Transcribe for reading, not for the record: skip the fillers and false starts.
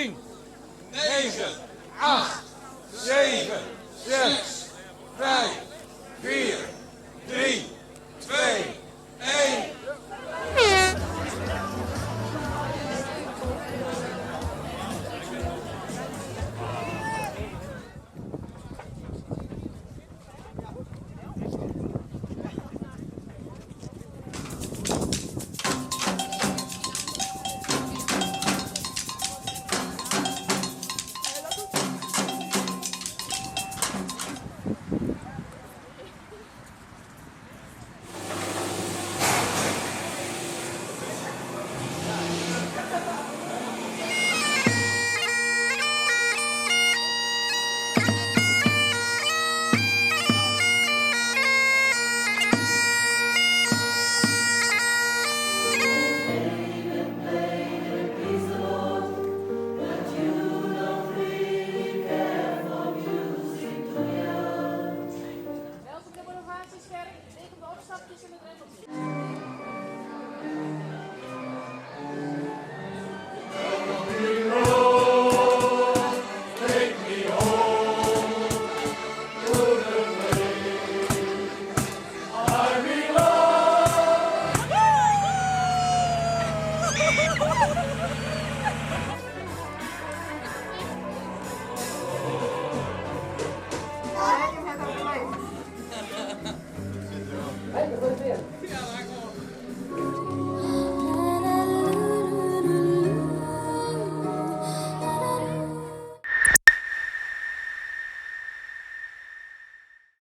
10, 9, 8, 7, 6, 5, 4, 3, 2, 1. Welkom de Bonifatiuskerk. Tegen de opstapjes en de drempeltjes.